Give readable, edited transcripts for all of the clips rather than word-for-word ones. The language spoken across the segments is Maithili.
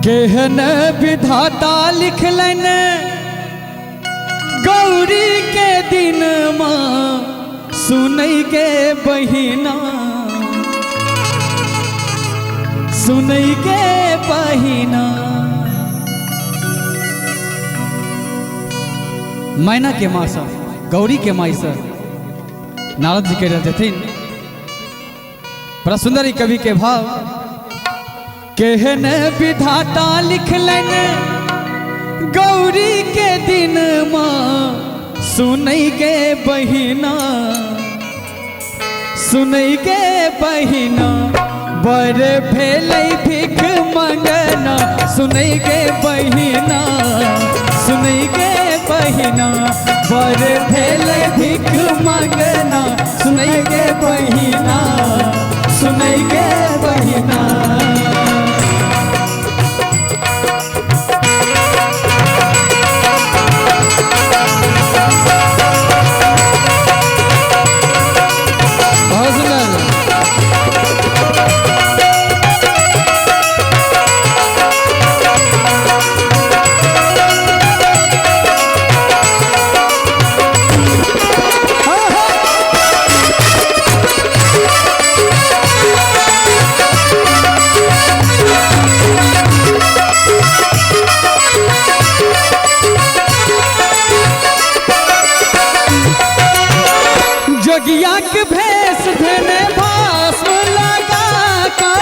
केहन विधाता लिखलनि गौरी के दिन माँ सुनै के बहिना, सुनै के बहिना। मैना के माँ सँ, गौरी के माई सँ नारद जी कहि रहल छथिन। बड़ा सुंदर ई कवि के भाव। केहन विधाता लिखलनि गौरी के दिन माँ सुनै के बहिना, सुनै के बहिना। बर भेलै भीख मंगना सुनै के बहिना, सुनै के बहिना। बर भेलै भीख मंगना सुनै के बहिना, सुनै के बहिना। बहुत सुंदर। जोगिया के भेष धेने भस्म लगा का,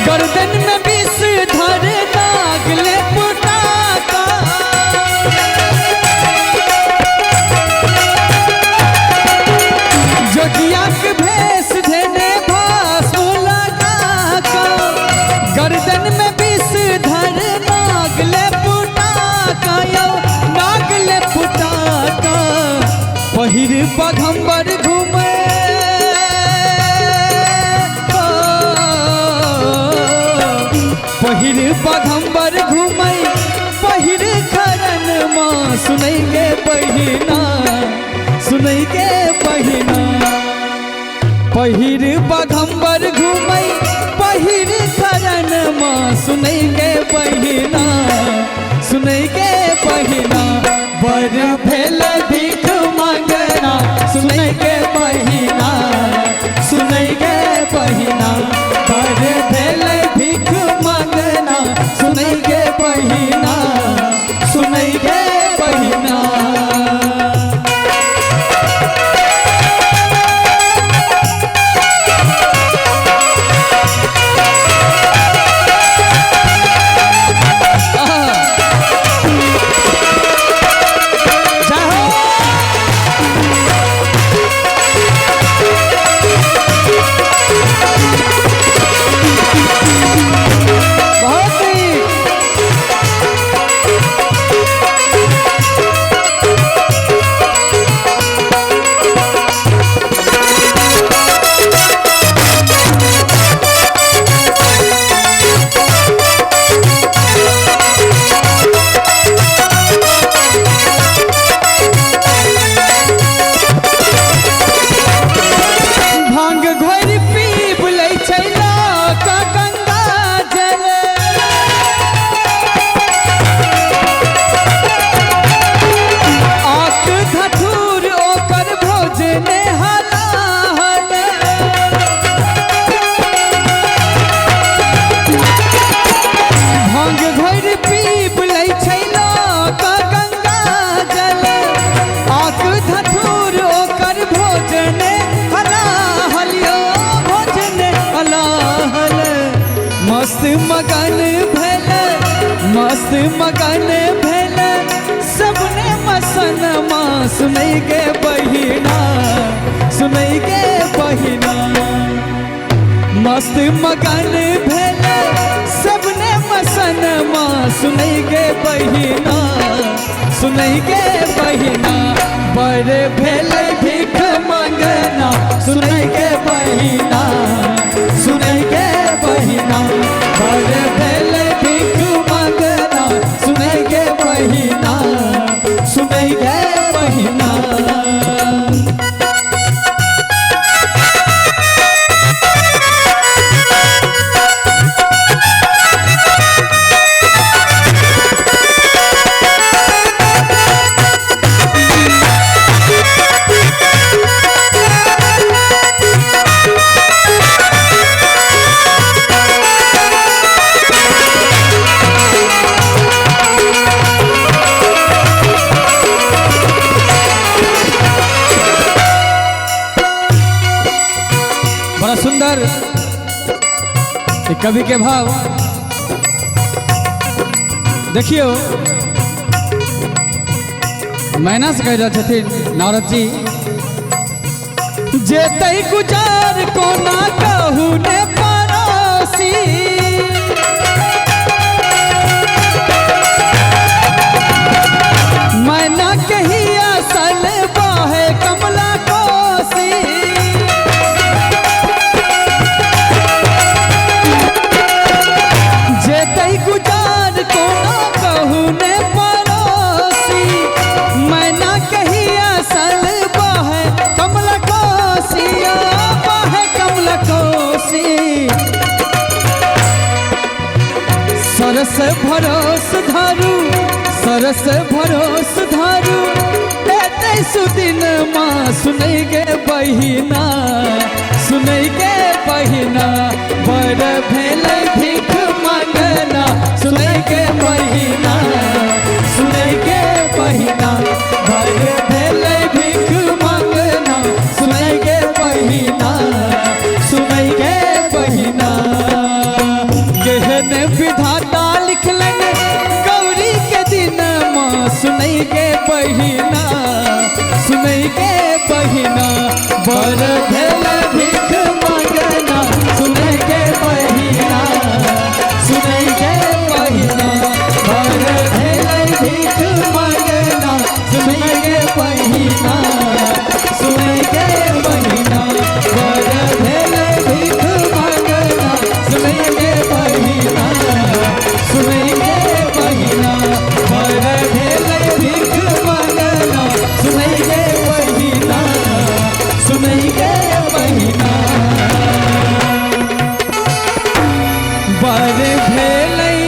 गर्दन में विष धर दाग ले पुटाका। जोगिया के भेष धेने भस्म लगा का, गर्दन में विष धर नाग ले पुटाका, यौ नाग ले पुटाका। पहिर पघम्बर घूमे, पहिर पघम्बर घूमै पहिर खरन माँ सुनै के बहिना, सुनै के बहिना। पहिर पघम्बर घूमै पहिर खरन माँ सुनै के बहिना, सुनै के बहिना। बर भेल भीख मंगना सुनै के बहिना, सुनै के बहिना। बर भेल भीख मंगना सुनै के बहिना, सुनै के बहिना। जय हो। बहुत ही भांग घोरि पीब लै छै लोक गंगा जल, आक धतूर ओकर भोजने हलाहल। भांग घोरि पीब लै छै लोक गंगा जल, आक धतूर ओकर भोजने हलाहल, यो भोजने हलाहल। मस्त मगन भेल, मस्त मगन भेल सबने मसन माँ सुनै के बहिना, सुनै के बहिना। मस्त मगन भेल सबने मसन माँ सुनै के बहिना, सुनै के बहिना। बर भेल भीख मंगना सुनै के बहिना, सुनै के बहिना। बर भेल भीख मंगना सुनै के बहिना, सुनै के बहिना। सुंदर ई कवि के भाव देखियो। मैना से कह रहल छथिन नारद जी, जेतै गुजार कोना कहू ने पड़ोसी, मैना कही असल बहे कमला कोसी। जेतै गुजार कोना कहू ने पड़ोसी, मैना कही असल बहे कमला कोसी, ओ बहे कमला कोसी। सरस भरोस धारू, सरस भरोस धारू, एतै सुदिन माँ सुनै गे बहिना, सुनै गे बहिना, बड़ भेलै भीख मंगना, सुनै गे बहिना, सुनै गे बहिना, बड़ भेलै भीख मंगना, सुनै गे बहिना, सुनै गे बहिना। केहन विधाता लिखलन गौरी के दिन माँ, सुनै गे बहिना, सुनै गे बहिना, बड़ भेल भीख मंगना, सुनै गे बहिना, सुनै गे बहिना, बड़ भेल भीख मंगना, सुनै गे बहिना, सुनै गे बहिना, बड़ भेल भीख मंगना, सुनै गे बहिना, सुनै गे बहिना, बड़ भेल भीख मंगना, सुनै गे बहिना, सुनै गे बहिना, बड़ भेलै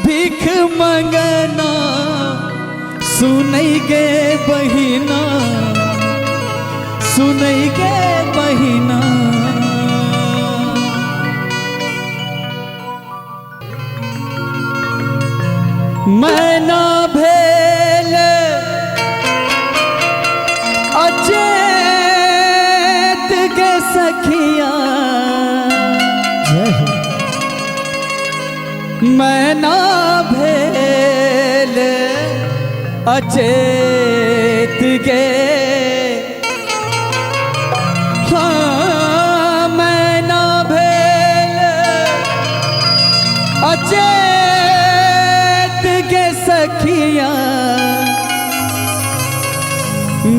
भीख मंगना, सुनै गे बहिना, सुनै गे बहिना। मैना भेल अचेत गे सखिया, जय हो। मैना भेल अचेत गे, हाँ मैना भेल अचेत गे सखिया,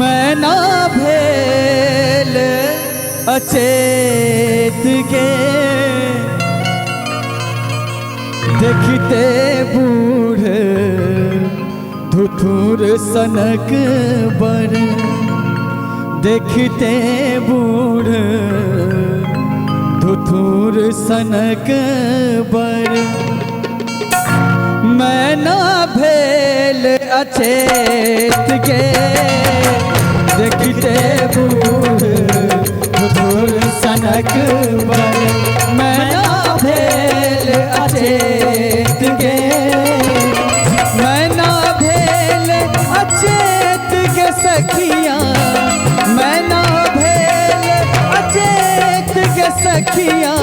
मैना भेल अचेत गे, देखते बूढ़ धुथुर सनक बर, देखते बूढ़ धुथुर सनक बर, मैना भेल अचेत गे, देखते बूढ़ धुथुर सनक बर, मैना भेल अचेत गे, मैना भेल अचेत गे सखिया, मैना भेल अचेत गे सखिया,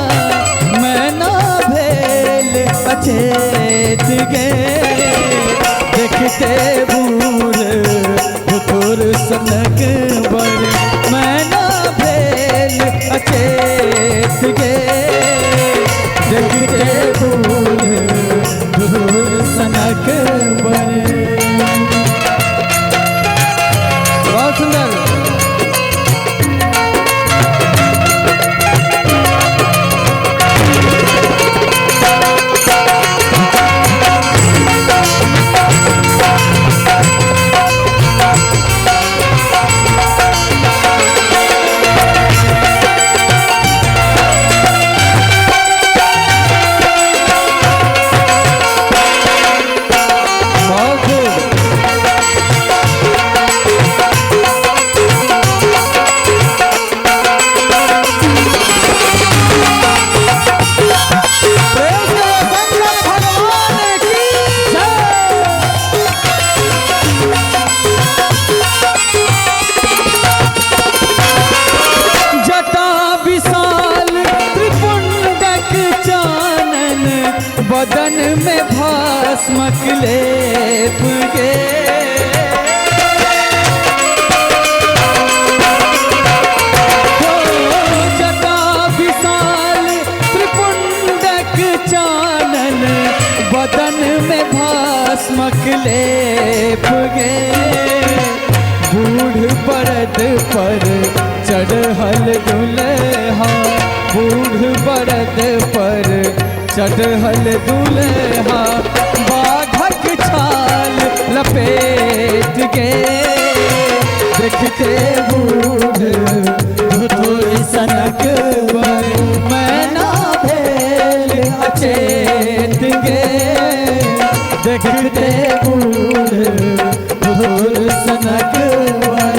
मैना भेल अचेत गे, देखते बूढ़ धुथुर सनक बर, मैना भेल अचेत गे, देखते बूढ़ धुथुर सनक बर। बहुत सुंदर। लेप गे। हो जटा विशाल त्रिपुंडक चानन बदन में भस्मक लेप गे। बूढ़ बरद पर चढ़ल दुल्हा, बूढ़ बरद पर चढ़ल दुल्हा बाघक छाल लपेट गे। देखते बूढ़ धुथुर सनक बर मैना भेल अचेत गे। देखते बूढ़ धुथुर सनक बर।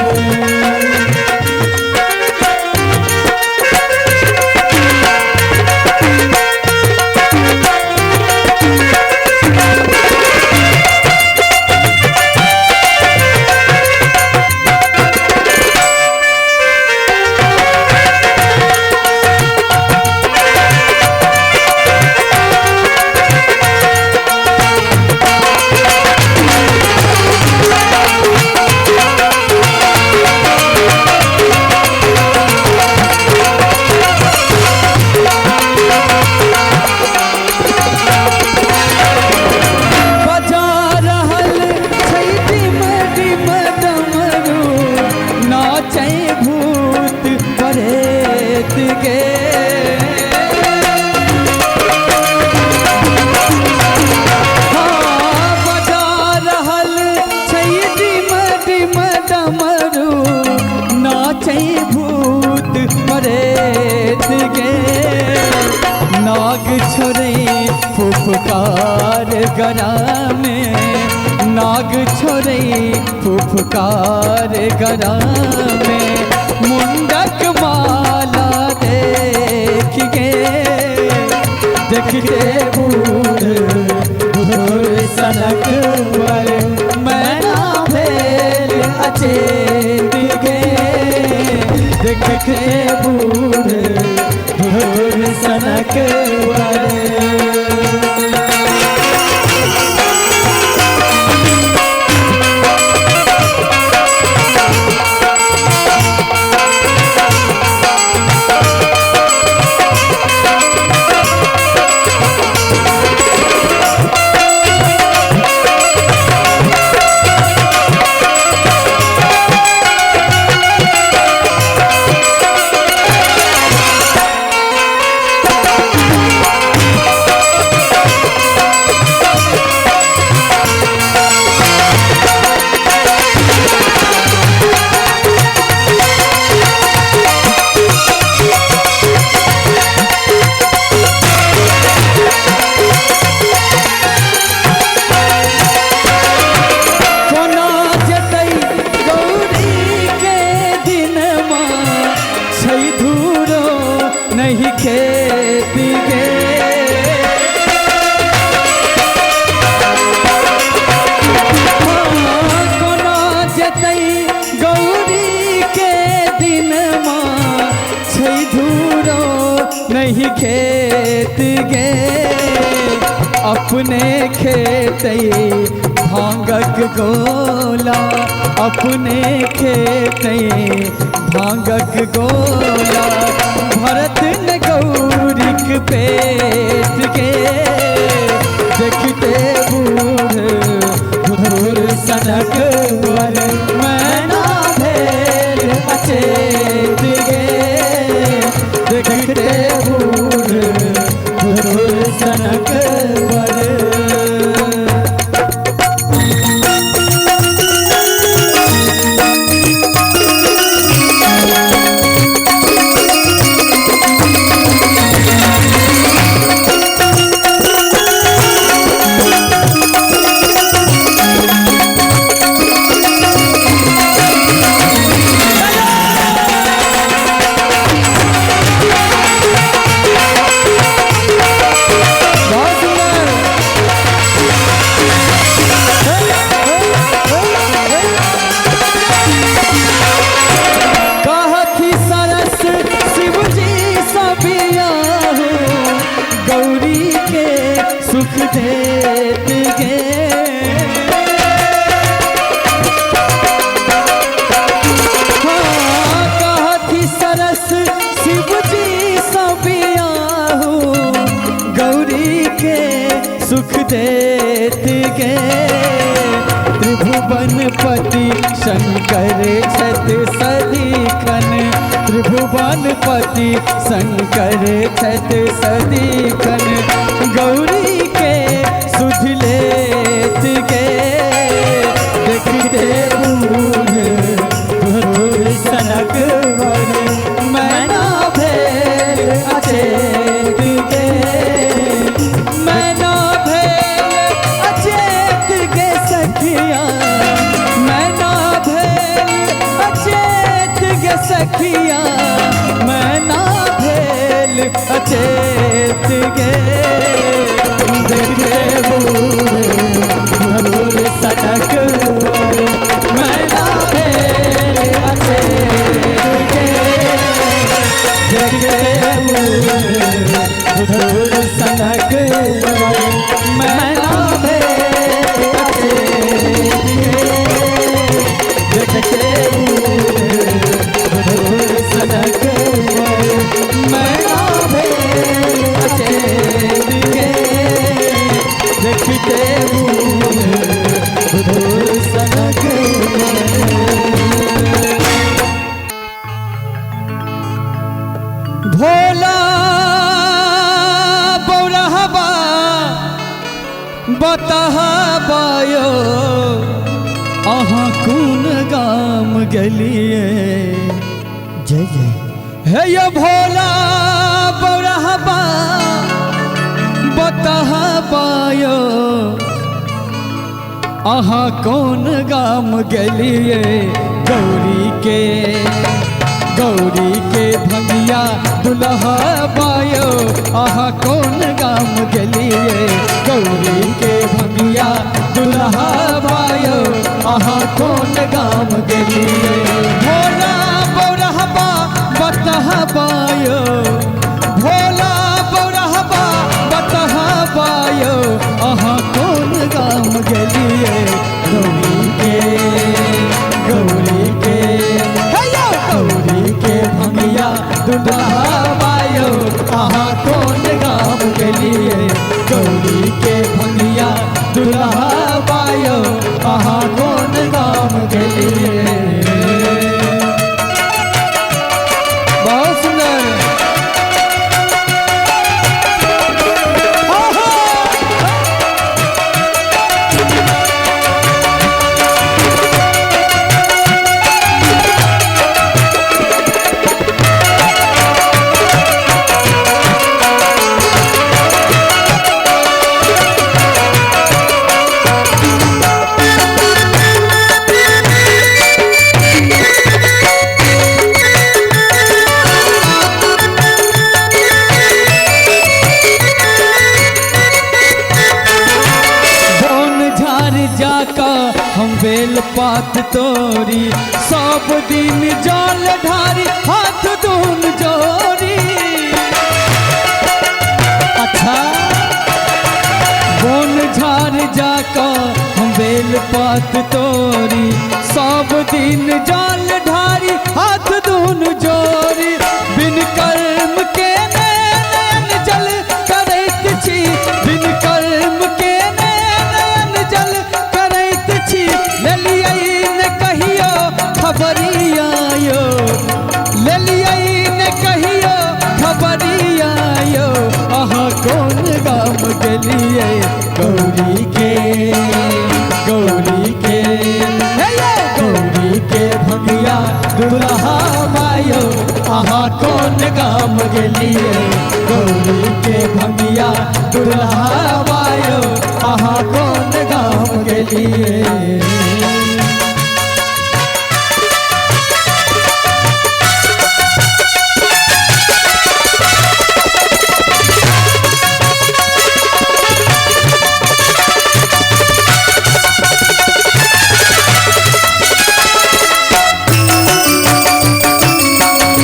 बजा रहल छै डिम डिम डमरू नाचै भूत प्रेत गे। हाँ, बजा रहल छै डिम डिम डमरू नाचै भूत प्रेत गे। नाग छोड़ै फुफकार गरा में, नाग छोड़ै फुफकार गरा में मुंडक माला देख गे। देखते बूढ़ धुर सनक बर मैना भेल अचेत गे। देखते बूढ़ धुर सनक बर। कोना जतै गौरी के दिनमा छै धूरो नहीं खेत गे। हाँ, कोना जतै गौरी के दिनमा छै धूरो नहीं खेत गे। अपने खेतै भांगक गोला, अपने खेतै भांगक गोला भरत न गौरीक पेट गे। देखते बूढ़ धुर सनक बर मैना भेल अचेत गे। देखते बूढ़ धुर सनक बर। देत गे। त्रिभुवन पति शंकर छत सदिखन, त्रिभुवन पति शंकर छत सदिखन, गौरी के सुध लेत गे। देखते बूढ़ धतूर सनक वर, मैना भेल अचेत गे। मैना भेल अचेत गे सखिया, मैना भेल अचेत गे सखिया, मैना भेल अचेत गे। देखते बूढ़ धतूर सनक वर, मैना भेल अचेत गे। देखते बूढ़ धतूर सनक वर, मैना भेल अचेत गे। देखते बूढ़ धतूर सनक वर, मैना भेल अचेत गे। देखते बूढ़ धतूर सनक वर। भोला बौरहबा बतहबायो, अहाँ कोन गाम गेलिए। जय जय। हे यो भोला बौरहबा बतहबायो, अहाँ कोन गाम गेलिए। गौरी के, गौरी के भंगिया दुल्हा बायो, अहाँ कोन गाम गेलिए। गौरी के भंगिया दुल्हा बायो, अहाँ कोन गाम गेलिए। भोला बौरहबा बतहबायो, भोला बौरहबा बतहबायो, अहाँ कोन गाम गेलिए। गौरी के, गौरी के, हे यो गौरी के भंगिया दुल्हा बायो, अहाँ कोन गाम गेलिए। गौरी के भंगिया दुल्हा बायो, अहाँ कोन गाम गेलिए। बहुत सुंदर। आहा! बन झाड़ जाका हम बेल पात तोरी, सब दिन जल ढारी हाथ दून जोरी। अच्छा। बन झाड़ जाका हम बेल पात तोरी, सब दिन जल ढारी हाथ दून जोरी। बिन कर्म के नयन जल करैत छी, बिन कर्म के नयन जल करैत छी। लेलियै ने कहियो खबरिया यो, लेलियै ने कहियो खबरिया यो, अहाँ कोन गाम गेलिए। गौरी के, गौरी के, हे यो गौरी के भंगिया दुल्हा मायो, अहाँ कोन गाम गेलिए। गौरी के भंगिया दुल्हा मायो, अहाँ कोन गाम गेलिए।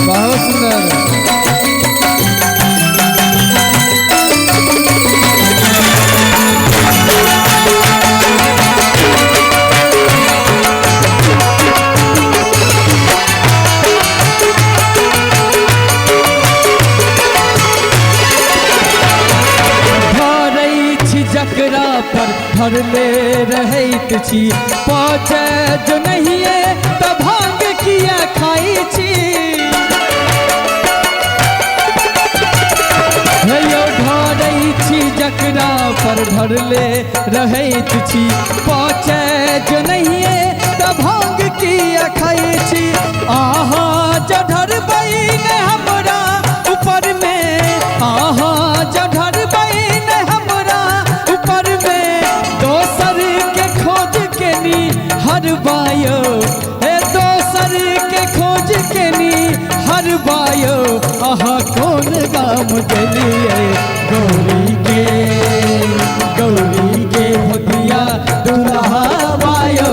बहुत सुंदर। ढरले रहैत छी, पचै जो नहिए तऽ भांग किया खाइ छी। हे यौ ढरै छी जकरा पर ढरले रहैत छी, पचै जो नहिए तऽ भांग किया खाइ छी। अहाँ जो ढरबै ने हमरा ऊपर में, अहाँ जो ढरबै ने हमरा ऊपर में, दोसर के खोज के नी हर बायो, हे दोसर के खोज के नी हर बायो, अहाँ कोन गाम गेलियै गौरी के, गौरी के भगिया दुल्हा बायो,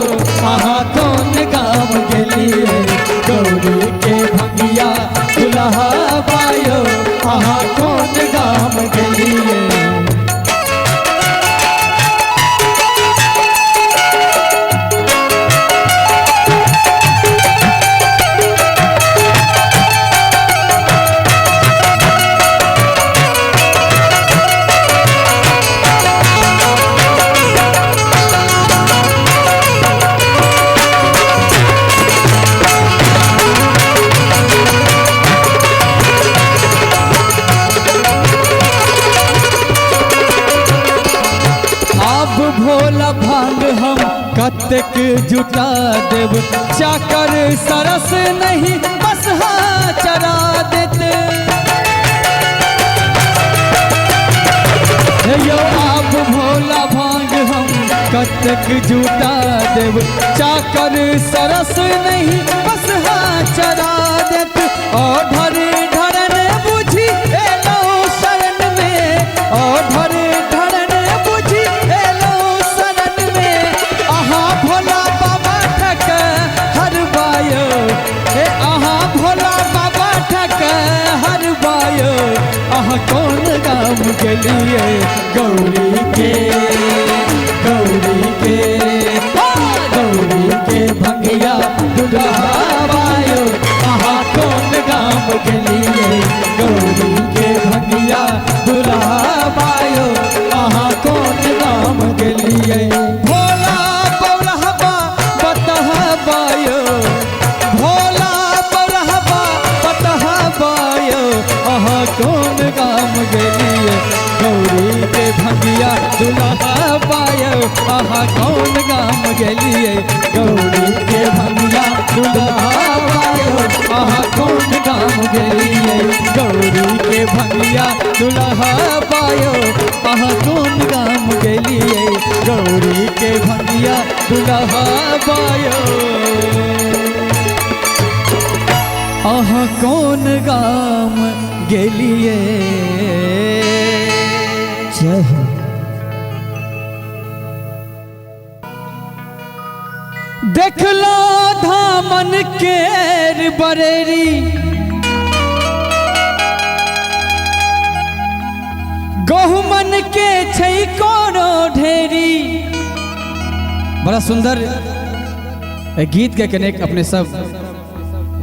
अहाँ कोन गाम गेलियै गौरी के भगिया दुल्हा बायो, अहाँ कोन गाम गेलियै। आब भोला भांग हम कतेक जुटा देब, चाकर सरस नहीं बस हाँ चरा देते। हे यौ आब भोला भांग हम कतेक जुटा देब, चाकर सरस नहीं बस हाँ चरा देत। और ढर ढरन बुझी एलौ शरण में, और ढर ढरन बुझी एलौ शरण में, अहाँ भोला बाबा ठक हर बायो, हे अहाँ भोला बाबा ठक हर बायो, अहाँ कोन गाम गेलियै गौरी के, गौरी के, गौरी के भंगिया दुल्हा बायो, अहाँ कोन गाम गेलियै गौरी के भंगिया दुल्हा बायो, अहाँ कोन गाम गेलियै। भोला बौलहबा बतहा बायो, भोला बौलहबा बतहा बायो, अहाँ कोन गाम गेलियै गौरी के भंगिया दुल्हा बायो, अहाँ कोन गाम गेलियै गौरी के भंगिया दुल्हा बायो, अहाँ कोन गाम गेलियै गौरी के भंगिया दुल्हा बायो, अहाँ कोन गाम गेलियै गौरी के भंगिया दुल्हा बायो, अहाँ कोन गाम गेलियै। जय हो। देखलो धामन केर बरेरी, गहुमन के छै कोनो ढेरी। बड़ा सुंदर गीत के कनेक अपने सब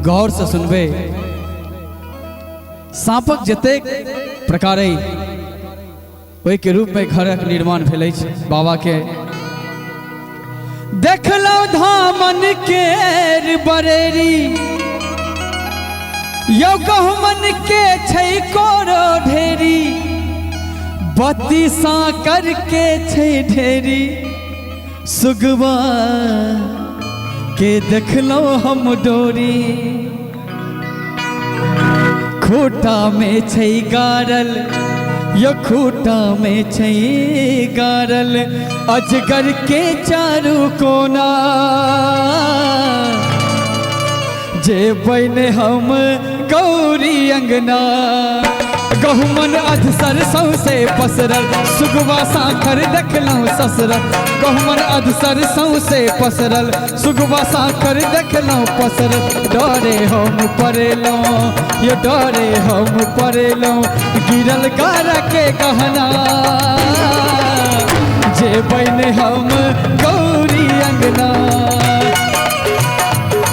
गौर से सुनबे। साँपक जतेक प्रकार अइ ओहिके रूप में घरक निर्माण भेल अछि बाबा के। देखलो धामन केर बरेरी, यौ गहुमन के छै कोनो ढेरी, बत्ती साकर के छै ढेरी, सुगवा के देखलो हम डोरी। खूटा में छै गारल, यो खूटा में छै गारल, अजगर के चारू कोना, जे बने हम गौरी अंगना। गहुमन अधसर सौसे पसरल, सुगवा साखर देखलहुँ ससरल, गहुमन अधसर सौसे पसरल, सुगवा साखर देखलहुँ पसरल। डरे हम पड़ेलहुँ, यो डरे हम पड़ेलहुँ, गिरल गारा के गहना, जे बने हम गौरी अंगना।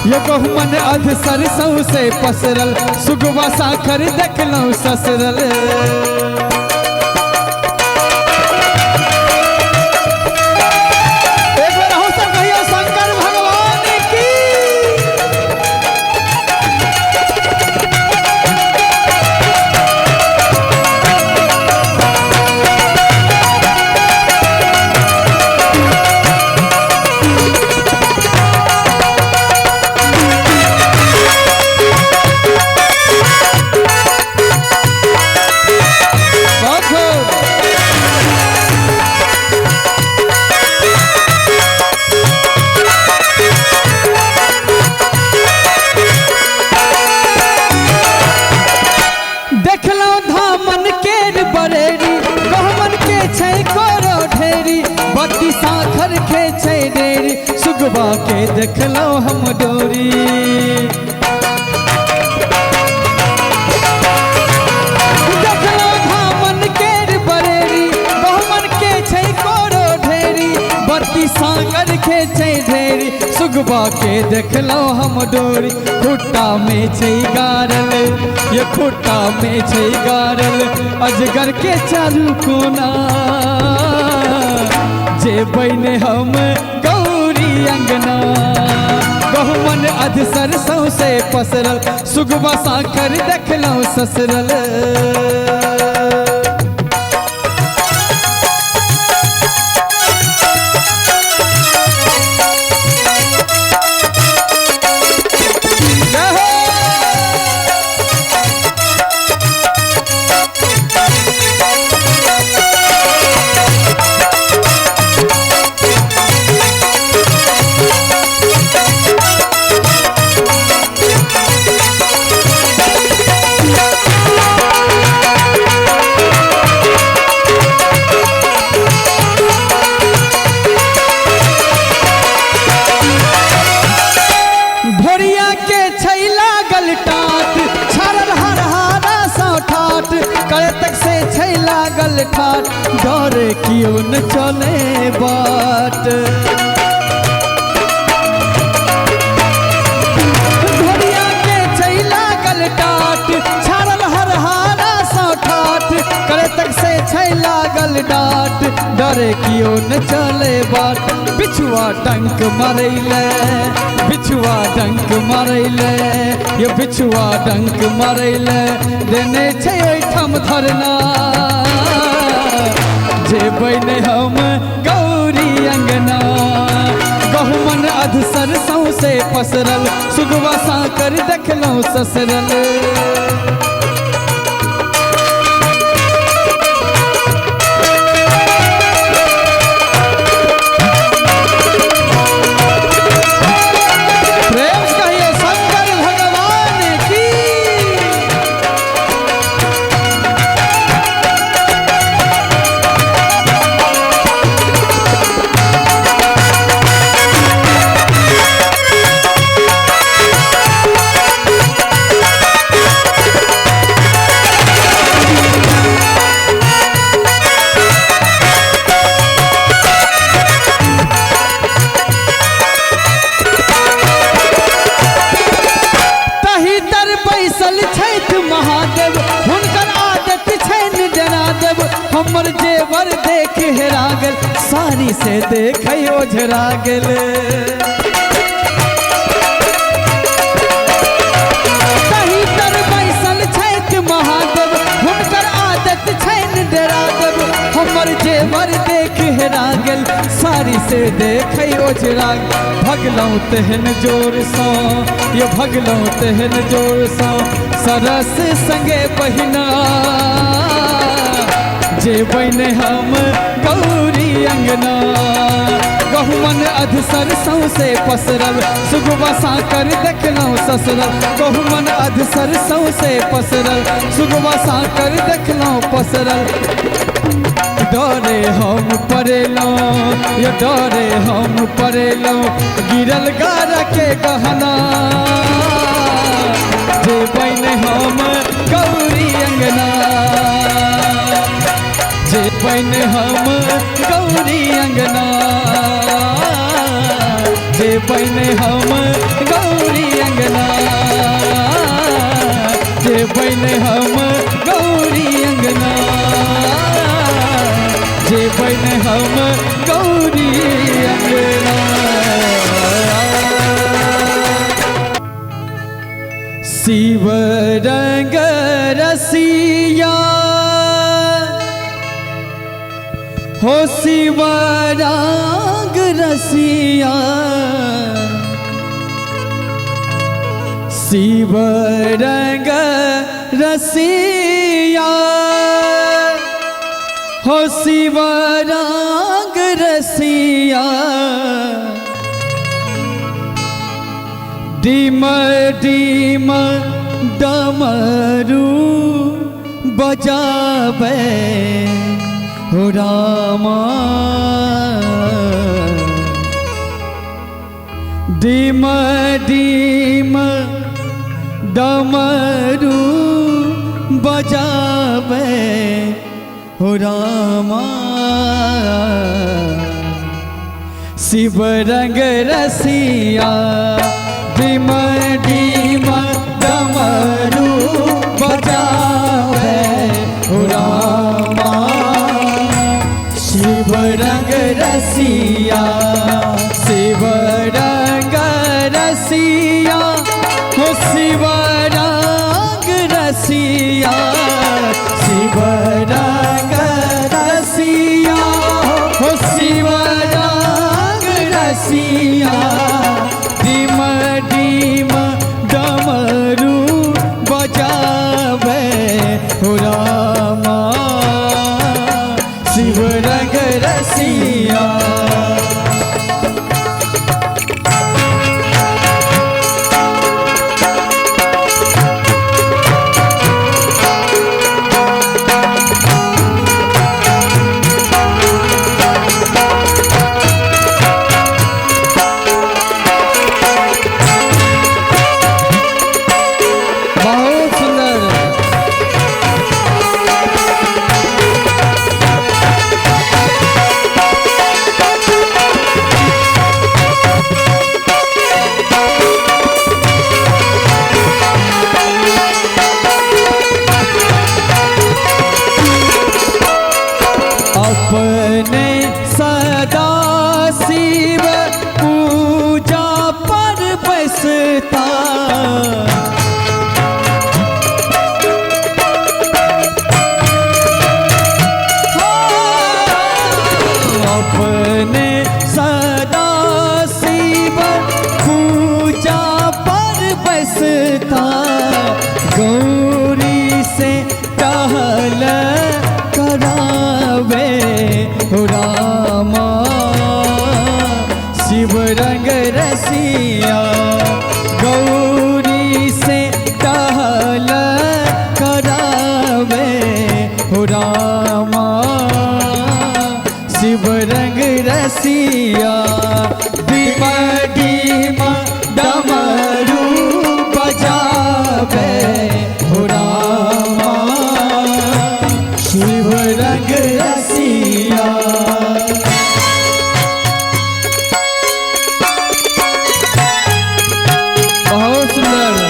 यो गहुमन अधसर सौसे पसरल, सुगवा साखर देखलहुँ ससरल। देखलहुँ हम डोरी। देखलहुँ धामन केर बरेरी, गहुमन के छै कोरो ढेरी, बत्ती सागर के छै ढेरी, सुगबा के देखलहुँ हम डोरी। खुट्टा में छै गारल, ये खुट्टा में छै गारल अजगर के चारू कोना, जेबै ने हम गौरी अंगना। गहुमन अधसर सौंसे पसरल, सुगबा साकर देखलहुँ ससरल। जय हो। भोरिया के छै लागल टाट, छाड़ल हरहारा सँ ठाट, करे तक से छै लागल ठाट, डरे कियो न चले बाट। भोरिया के छै लागल टाट, छाड़ल हरहारा सँ ठाट, करे तक से छै लागल डाट, डरे कियो न चले बाट। बिछुआ डंक मारैले, बिछुआ डंक मारैले, ये बिछुआ डंक मारैले, देने छै ओहिठाम धरना, जेबै ने हम गौरी अंगना। गहुमन अधसर सौंसे पसरल, सुगवा साकर देखलहुँ ससरल। प्रेम से कहिए शंकर भगवान की। तही तर बैसल छथि महादेव, हुनकर आदत छनि डरा देब, हमर जेवर देख हेरा गेल, साड़ी से देख ओझरा गेल। तही तर बैसल छथि महादेव, हुनकर आदत छनि डरा देब, हमर जेवर देख हेरा गेल, साड़ी से देख ओझरा गेल। भगलहुँ तेहन जोर सँ, यो भगलहुँ तेहन जोर सँ, सरस संगे बहिना, जेबै ने हम गौरी अंगना। गहुमन अधसर सौंसे पसरल, सुगवा साकर देखलहुँ ससरल। गहुमन अधसर सौंसे पसरल, सुगवा साकर देखलहुँ पसरल। डरे हम परेलहुँ, ये डरे हम परेलहुँ, गिरल गारा के गहना, जेबै ने हम गौरी अंगना, जेबै ने हम गौरी अंगना, जेबै ने हम गौरी अंगना, जेबै ने हम गौरी अंगना, जेबै ने हम गौरी अंगना। शिव रंग रसिया, हो शिव रंग रसिया, शिव रंग रसिया, हो शिव रंग रसिया, डिम डिम डमरू बजावे हो रामा, डीम डीम डमरू बजावे हो रामा शिव रंग रसिया। डीम डीम डमरू बजावे हो रामा शिव रंग रसिया। शिव रंग रसिया हो शिव रंग रसिया। शिव रंग रसिया हो शिव रंग रसिया। डीम डीम डमरू बजावे हो रामा शिव रंग रसिया। बहुत सुंदर। अपने सदा शिव पूजा पर बसता। अपने सदा शिव पूजा पर बसता। गौरी से टहल करावे हो रामा शिव रंग रसिया। गौरी से टहल करावे हो रामा शिव रंग रसिया। डीम डीम डमरू बजावे हो रामा शिव रंग रसिया। बहुत सुंदर।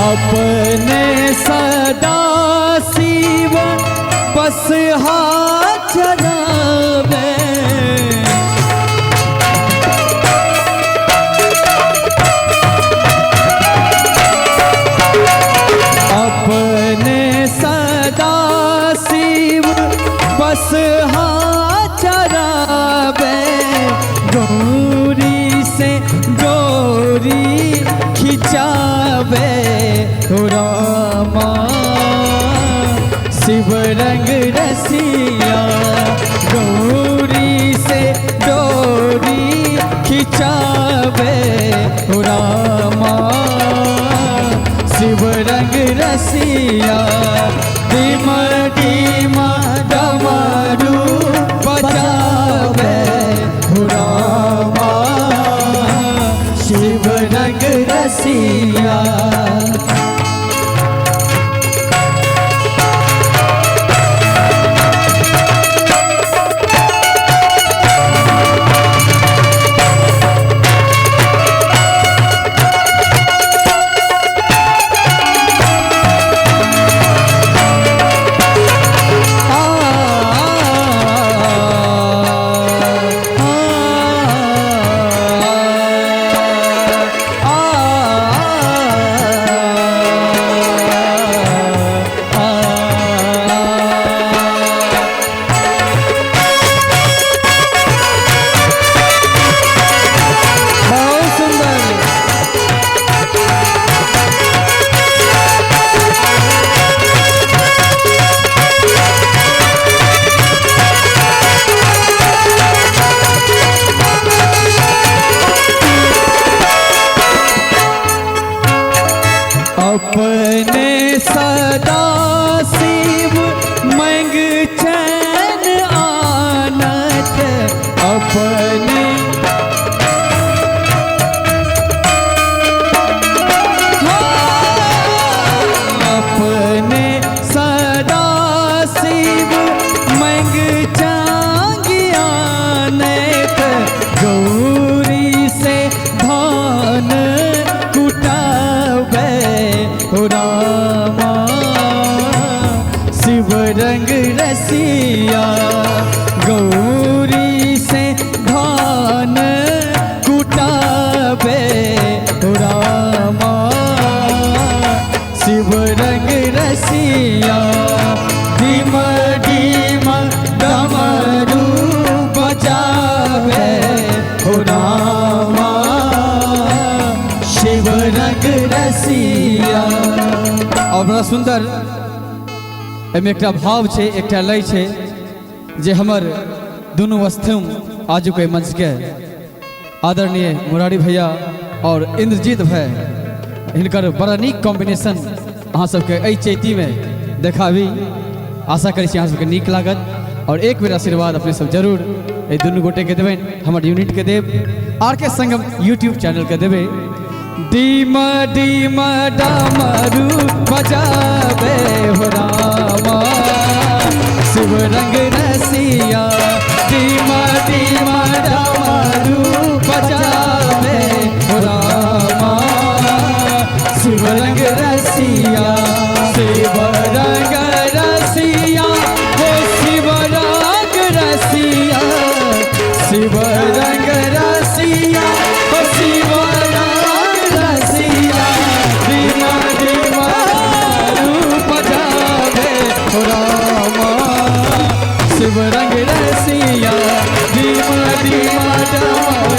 अपने सदा शिव बस हाथ चरावे। अपने सदा शिव बस हाथ चरावे। गौरी से डोरी खिंचावे हो रामा शिव रंग रसिया। गौरी से डोरी खिंचावे हो रामा शिव रंग रसिया। डीम डीम डमरू बजावे हो रामा शिव रंग रसिया। आ रसिया, डीम डीम डमरू बजावे हो रामा शिव रंग रसिया। और बड़ा सुंदर एहिमे एकटा भाव छै, एकटा लय छै जे हमर दुनू स्तंभ आजुक एहि मंचके आदरणीय मुरारी भैया और इंद्रजीत भाई, हिनकर बड़ा नीक कॉम्बिनेशन अहाँ सबके एहि चैतीमे देखाबी। आशा करै छी अहाँ सबके नीक लागत और एक बेर आशीर्वाद अपने सब जरूर एहि दुनू गोटेके देबनि, हमर यूनिटके देब, आर के संगम यूट्यूब चैनलके देबै। डीम डीम डमरू बजावे हो रामा शिव रंग रसिया, डीम डीम डमरू बजावे हो रामा शिव रंग रसिया, शिव रंग रसिया हो शिव रंग रसिया, शिव रंग रसिया हो शिव रंग रसिया, डीम डीम रूप जावे हो रामा शिव रंग रसिया, डीम डीम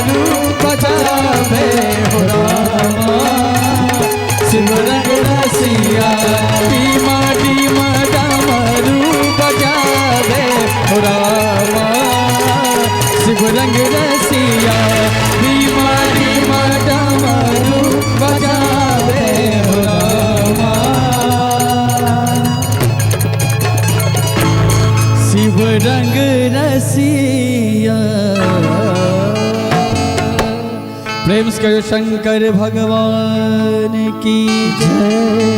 रूप जावे हो रामा शिव रंग रसिया, डीम डीम डमरू बजावे हो रामा शिव रंग रसिया, डीम डीम डमरू बजावे हो रामा शिव रंग रसिया। प्रेम से कहियो शंकर भगवान की जय।